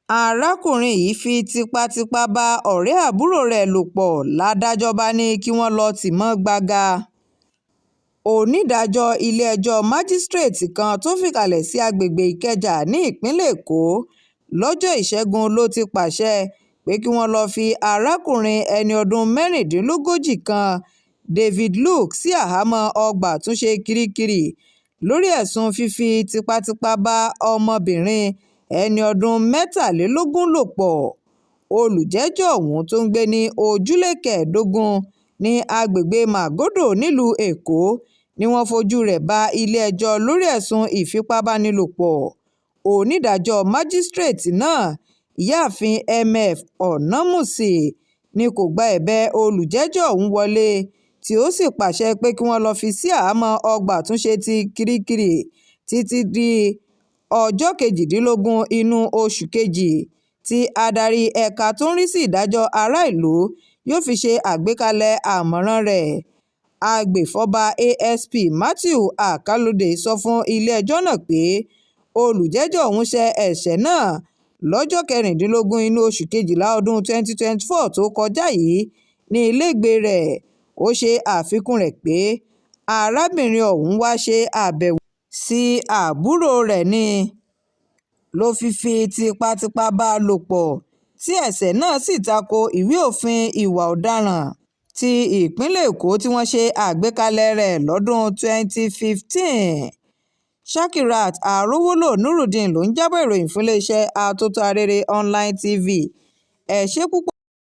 Arákùnrin yìí fi tipátipá bá ọ̀rẹ́ àbúrò rẹ̀ lò pọ̀ làdájọ́ bá ní kí wọ́n lọ́ọ́ tì í mọ́ gbága. Onídàájọ́ ilé-ẹjọ́ májísrèétì kan tó fìkàlẹ̀ sí àgbègbè Ìkẹjà nípìnlẹ̀ Èkó lọ́jọ́ Ìṣẹ́gun ló ti pàṣẹ pé kí wọ́n lọ́ọ́ fi arákùnrin ẹni ọdún mẹ́rìndínlógójì kan, David Luke, sí àhámọ́ ọgbà àtúnṣe Kirikiri lórí ẹ̀sùn fífi tipátipá bá ọmọbìnrin ẹni ọdún 23 lò pọ̀. Olùjẹ́jọ́ ohun tó ń gbé ní ojúlé kẹẹ̀ẹ́dógún ní agbègbè Magodo nílùú Èkó ni wọ́n fojú rẹ̀ bá ilé-ẹjọ́ lórí ẹ̀sùn ìfipábánilòpọ̀. Onídàájọ́ májísrèétì náà, Ìyáàfin Mf Onamusi, ni kò gba ẹ̀bẹ̀ olùjẹ́jọ́ ọ̀hún wọlé tí ó sì pàṣẹ pé kí wọ́n lọ́ọ́ fi sí àhámọ́ ọgbà àtúnṣe ti Kirikiri títí di ọjọ́ kejìdínlógún inú oṣù kejì tí adarí ẹ̀ka tó ń rí sí ìdájọ́ aráàlú yóò fi ṣe àgbékalẹ̀ àmọ̀ràn rẹ̀. Agbèfọ́ba Asp Matthew Akàlòdé sọ fún ilé-ẹjọ́ náà pé olùjẹ́jọ́ ọ̀hún ṣe ẹsẹ náà lọ́jọ́ kẹrìndínlógún inú oṣù kejìlá ọdún 2024 tó kọjá yìí ní ilégbèé rẹ̀. Ó ṣe àfikún rẹ̀ pé arábìnrin ọ̀hún wáá ṣe àbẹ̀wò sí àbúrò rẹ̀ ní ló fi tipátipá bá a lò pọ̀, tí ẹsẹ náà sì ta ko ìwé òfin ìwà ọ̀daràn ti ìpínlẹ̀ Èkó tí wọ́n ṣe àgbékalẹ̀ rẹ̀ lọ́dún 2015. Shakirat Arowolo Nurudeen ló ń jábọ̀ ìròyìn fún iléeṣẹ́ Atótó Arére Online TV. Ẹ ṣé púpọ̀.